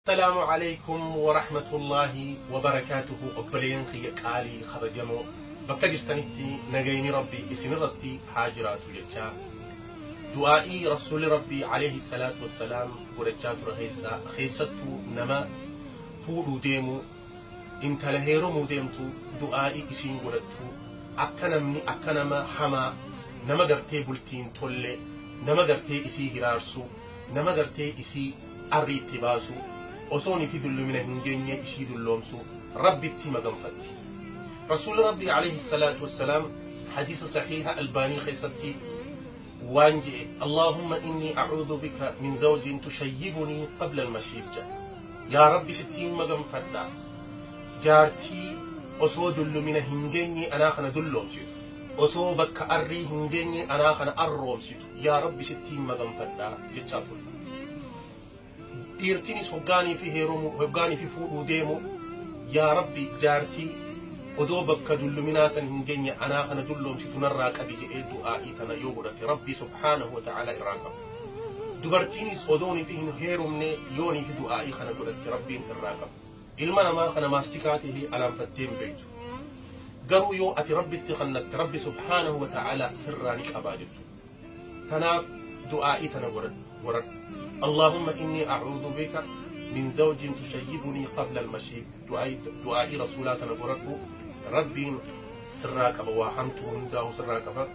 السلام عليكم ورحمة الله وبركاته. Obboleen kiyya qaalii kabajamoo, bakka jirtanitti nagayni Rabbii isinirratti haa jiraatu jechaa, du'aa'ii Rasuulli Rabbii عليه الصلاة والسلام godhachaa ture keessaa, keessattuu nama fuudhuu deemu, intala heerumuu deemtu, du'aa'ii isiin godhattu akka namni akka nama hamaa, nama gartee bultiin tolle, nama gartee isii hiraarsu, nama gartee isii arri itti baasu, osoon fi dullumina hin geenye isii dulloomsu Rabbitti maganfatti. Rasuulli Rabbii عليه الصلاة والسلام hadiisa saxiiha Albaanii keessatti waan je'e: "اللهم إني أعوذ بك من زوج تشيبني قبل المشيب" jedha. Yaa Rabbi, sittiin maganfadha jaartii osoo dullumina hin geenye anaa kana dulloomsitu, osoo bakka arrii hin geenye anaa kana arroomsitu, yaa Rabbi, sittiin maganfadha jechaa ture. Dhiirtinis hoggaanii fi heerumuu, hoggaanii fi fuudhuu deemu, yaa Rabbi, jaartii odoo bakka dulluminaa san hin geenye anaa kana dulloomsitu narraa qabi jedhee du'aa'ii tana yoo godhate, Rabbi سبحانه وتعالى irraa qaba. Dubartiinis odoonii fi hin heerumne yoonii fi du'aa'ii kana godhatte, Rabbiin irraa qaba. Ilma namaa kana maastikaa tahee alaanfattee hin beektu. Garuu yoo ati Rabbitti kannatte, Rabbi سبحانه وتعالى sirraa ni qabaa jechuudha. Tanaaf du'aa'ii tana godhadhu. اللهم إني أعوذ بك من زوج تشيبني قبل المشيب. Du'aa'ii Rasuulaa tana godhadhu, Rabbiin sirraa qaba, waa hamtuu hundaa'u sirraa qaba.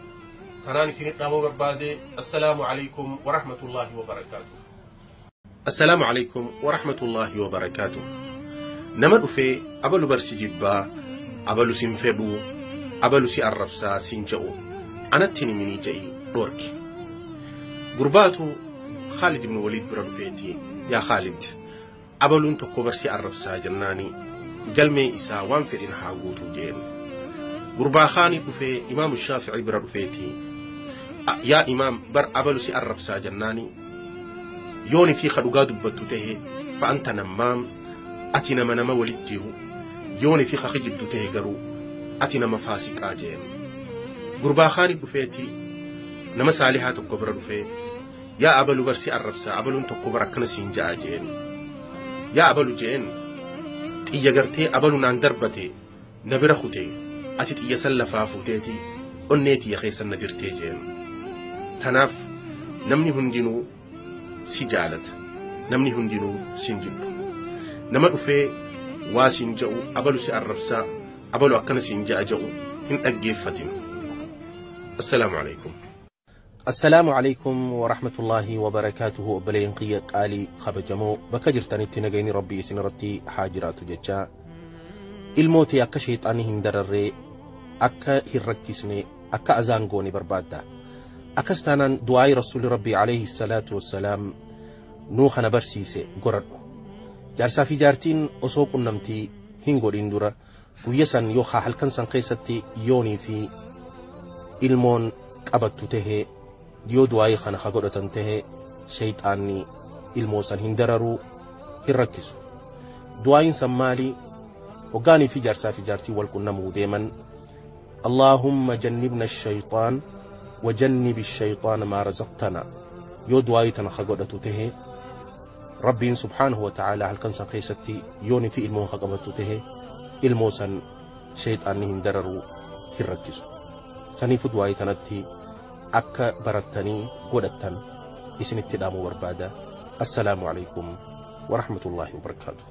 Tanaan isinit dhaamuu barbaade. السلام عليكم ورحمة الله وبركاته. السلام عليكم ورحمة الله وبركاته. Nama dhufee abalu barsi jibbaa, abalu sin fedhuu, abalu si arrabsaa sin je'u anatti himinii je'i dhoorki. Gurbaatu Khaalid ibn Waliid bira dhufeeti, "Yaa Khaalid, abaluun tokko barsi arrabsaa" jennaani, galmee isaa waan fedhin haa guutuu jeen. Gurbaa kaanii dhufee Imaamu Shaafi'ii bira dhufeeti, "Yaa imaam, bar abalu si arrabsaa" jennaani, yooni fi ka dhugaa dubbattu tahe فأنت نمام, ati nama nama walitti jiru, yooni fi ka kijibdu tahe garuu ati nama faasiqaa jeen. Gurbaa kaanii dhufeeti nama saalihaa tokko bira dhufee, "Yaa abalu, barsi arrabsaa, abaluun tokko bara akkana siin ja'a" jeen. "Yaa abalu," jeen, "xiyya gartee abalu naan darbate na bira kute, ati xiyya san lafaa fuuteeti onnee tiyya keessan na dirtee" jeen. Tanaaf namni hundinuu si jaalata, namni hundinuu sin jibbu. Nama dhufee waa siin ja'u, abalu si arrabsaa, abalu akkana siin ja'a ja'u hin dhaggeeffatin. السلام عليكم. السلام عليكم ورحمة الله وبركاته. Obboleen kiyya qaalii kabajamoo, bakka jirtanitti nagayni Rabbii isinirratti haa jiraatu jechaa, ilmoo ta'e akka sheexaanni hin dararree, akka hin rakkisne, akka azaan goone barbaadda. Akkas taanaan du'aa'ii Rasuulli Rabbii عليه الصلاة والسلام nuu kana barsiise goradhu. Jaarsaa fi jaartiin osoo qunnamtii hin godhin dura guyya san yookaan halkan san keessatti yoonii fi ilmoon qabattu tahee, yoo du'aa'ii kana ka godhatan tahee, shayxaanni ilmoo san hin dararuu, hin rakkisu. Du'aa'iin san maali? Hoggaanii fi jaarsaa fi jaartii wal qunnamuu deeman, "اللهم جنبنا الشيطان وجنب الشيطان ما رزقتنا", yoo du'aa'ii tana ka godhatu tahee, Rabbiin سبحانه وتعالى halkan san keessatti yoonii fi ilmoon ka qabattu tahee, ilmoo san shayxaanni hin dararuu, hin rakkisu. Saniifu du'aa'ii tanatti akka barattanii godhattan isinitti dhaamuu barbaada. السلام عليكم ورحمة الله وبركاته.